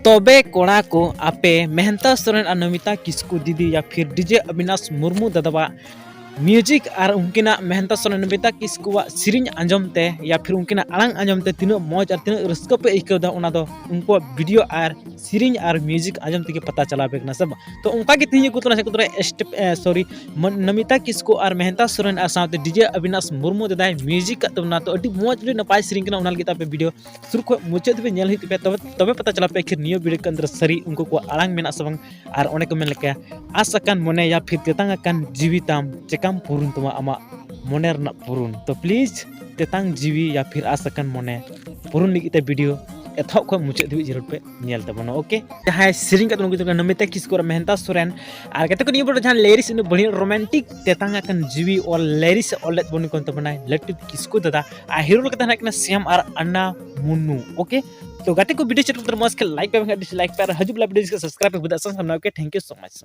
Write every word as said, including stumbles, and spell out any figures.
ᱛᱚᱵᱮ ᱠᱚᱲᱟ ᱠᱚ, ᱟᱯᱮ ᱢᱮᱦᱮᱱᱛᱟ ᱥᱚᱨᱮᱱ ᱟᱨ ᱱᱚᱢᱤᱛᱟ ᱠᱤᱥᱠᱩ ᱫᱤᱫᱤ ᱭᱟ ᱯᱷᱤᱨ ᱰᱤᱡᱮ ᱚᱵᱤᱱᱟᱥ ᱢᱩᱨᱢᱩ ᱫᱟᱫᱟᱣᱟᱜ ᱢᱤᱭᱩᱡᱤᱠ ᱟᱨ ᱩᱱᱠᱤᱱᱟᱜ ᱢᱮᱦᱮᱱᱛᱟ ᱥᱚᱨᱮᱱ ᱱᱚᱢᱤᱛᱟ ᱠᱤᱥᱠᱩᱣᱟᱜ ᱥᱮᱨᱮᱧ ᱟᱸᱡᱚᱢ ᱛᱮ ᱭᱟ ᱯᱷᱤᱨ ᱩᱱᱠᱤᱱᱟᱜ ᱟᱲᱟᱝ ᱟᱸᱡᱚᱢ ᱛᱮ ᱛᱤᱱᱟᱹᱜ ᱢᱚᱡᱽ ᱟᱨ ᱛᱤᱱᱟᱹᱜ ᱨᱟᱹᱥᱠᱟᱹ ᱯᱮ ᱟᱹᱭᱠᱟᱹᱣ ᱮᱫᱟ, ᱚᱱᱟ ᱫᱚ ᱩᱱᱠᱩᱣᱟᱜ ᱵᱷᱤᱰᱤᱭᱳ ᱟᱨ ᱥᱮᱨᱮᱧ ᱟᱨ ᱢᱤᱭᱩᱡᱤᱠ ᱟᱸᱡᱚᱢ ᱛᱮᱜᱮ ᱯᱟᱛᱟ ᱪᱟᱞᱟᱣ ᱟᱯᱮ ᱠᱟᱱᱟ, ᱥᱮ ᱵᱟᱝ? ᱛᱚ ᱚᱱᱠᱟ ᱜᱮ ᱛᱮᱦᱮᱧ ᱟᱹᱜᱩ ᱛᱚᱨᱟ ᱥᱮ ᱠᱚ ᱛᱚᱨᱟ ᱥᱴᱮᱯ, ᱥᱚᱨᱤ, ᱱᱚᱢᱤᱛᱟ ᱠᱤᱥᱠᱩ ᱟᱨ ᱢᱮᱦᱮᱱᱛᱟ ᱥᱚᱨᱮᱱ ᱟᱨ ᱥᱟᱶᱛᱮ ᱰᱤᱡᱮ ᱚᱵᱤᱱᱟᱥ ᱢᱩᱨᱢᱩ ᱫᱟᱫᱟᱭ ᱢᱤᱭᱩᱡᱤᱠ ᱟᱠᱟᱫ ᱛᱟᱵᱚᱱᱟ᱾ ᱛᱚ ᱟᱹᱰᱤ ᱢᱚᱡᱽ, ᱟᱹᱰᱤ ᱱᱟᱯᱟᱭ ᱥᱮᱨᱮᱧ ᱠᱟᱱᱟ, ᱚᱱᱟ ᱞᱟᱹᱜᱤᱫ ᱛᱮ ᱟᱯᱮ ᱵᱷᱤᱰᱤᱭᱳ ᱥᱩᱨ ᱠᱷᱚᱱ ᱢᱩᱪᱟᱹᱫ ᱫᱷᱟᱹᱵᱤᱡ ᱧᱮᱞ ᱦᱩᱭᱩᱜ ᱛᱟᱯᱮᱭᱟ, ᱛᱚᱵᱮ, ᱛᱚᱵᱮ ᱯᱟᱛᱟ ᱪᱟᱞᱟᱣ ᱯᱮ ᱟᱹᱠᱷᱤᱨ ᱱᱤᱭᱟᱹ ᱵᱷᱤᱰᱤᱭᱳ ᱠᱮᱱᱫᱨᱚ ᱥᱟᱹᱨᱤ ᱩᱱᱠᱩ ᱠᱚᱣᱟᱜ ᱟᱲᱟᱝ ᱢᱮᱱᱟᱜ ᱥᱮ ᱵᱟᱝ᱾ ᱟᱨ ᱚᱱᱮ ᱠᱚ ᱢᱮᱱ ᱞᱮᱠᱟ, ᱟᱥ ᱟᱠᱟᱱ ᱢᱚᱱᱮ ᱭᱟ ᱯᱷᱤᱨ ᱛᱮᱛᱟᱝ ᱟᱠᱟᱱ ᱡᱤᱣᱤ ᱛᱟᱢ ᱪᱮᱠᱟᱢ ᱯᱩᱨᱩᱱ ᱛᱟᱢᱟ ᱟᱢᱟᱜ ᱢᱚᱱᱮ ᱨᱮᱱᱟᱜ ᱯᱩᱨᱩᱱ᱾ ᱛᱚ ᱯᱞᱤᱡᱽ ᱛᱮᱛᱟᱝ ᱡᱤᱣᱤ ᱭᱟ ᱯᱷᱤᱨ ᱟᱥ ᱟᱠᱟᱱ ᱢᱚᱱᱮ ᱯᱩᱨᱩᱱ ᱞᱟᱹᱜᱤᱫ ᱛᱮ ᱵᱷᱤᱰᱤᱭᱳ ᱮᱛᱚᱦᱚᱵ ᱠᱷᱚᱱ ᱢᱩᱪᱟᱹᱫ ᱫᱷᱟᱹᱵᱤᱡ ᱡᱟᱹᱨᱩᱲ ᱯᱮ ᱧᱮᱞ ᱛᱟᱵᱚᱱᱟ, ᱳᱠᱮ? ᱡᱟᱦᱟᱸᱭ ᱥᱮᱨᱮᱧ ᱠᱟᱛᱮ ᱩᱱᱠᱩ ᱫᱚ ᱱᱚᱢᱤᱛᱟ ᱠᱤᱥᱠᱩ ᱟᱨ ᱢᱮᱦᱮᱱᱛᱟ ᱥᱚᱨᱮᱱ᱾ ᱟᱨ ᱜᱟᱛᱮ ᱠᱚ, ᱱᱤᱭᱟᱹ ᱵᱚᱞᱮ ᱡᱟᱦᱟᱸ ᱞᱮᱨᱤᱥ ᱩᱱᱟᱹᱜ ᱵᱟᱹᱲᱤᱡ ᱨᱳᱢᱟᱱᱴᱤᱠ ᱛᱮᱛᱟᱝ ᱟᱠᱟᱱ ᱡᱤᱣᱤ ᱚᱞ ᱞᱮᱨᱤᱥ ᱚᱞ ᱞᱮᱫ ᱵᱚᱱ ᱠᱟᱱ ᱛᱟᱵᱚᱱᱟᱭ ᱞᱟᱹᱴᱩ ᱠᱤᱥᱠᱩ ᱫᱟᱫᱟ᱾ ᱟᱨ ᱦᱤᱨᱳ ᱞᱮᱠᱟᱛᱮ ᱦᱮᱱᱟᱜ ᱠᱤᱱᱟ ᱥᱮᱢ ᱟᱨ ᱟᱱᱟ ᱢᱩᱱᱩ, ᱳᱠᱮ? ᱛᱚ ᱜᱟᱛᱮ ᱠᱚ, ᱵᱷᱤᱰᱤᱭᱳ ᱪᱮᱫ ᱞᱮᱠᱟ ᱢᱚᱡᱽ ᱠᱷᱟᱱ ᱞᱟᱭᱤᱠ ᱯᱮ, ᱵᱟᱝᱠᱷᱟᱱ ᱰᱤᱥᱞᱟᱭᱤᱠ ᱯᱮ, ᱟᱨ ᱦᱤᱡᱩᱜ ᱞᱟ ᱵᱷᱤᱰᱤᱭᱳ ᱥᱟᱵᱥᱠᱨᱟᱭᱤᱵ ᱯᱮ ᱵᱩᱫᱟ ᱥᱟᱱ ᱥᱟᱢᱱᱟ, okay? Thank you so much.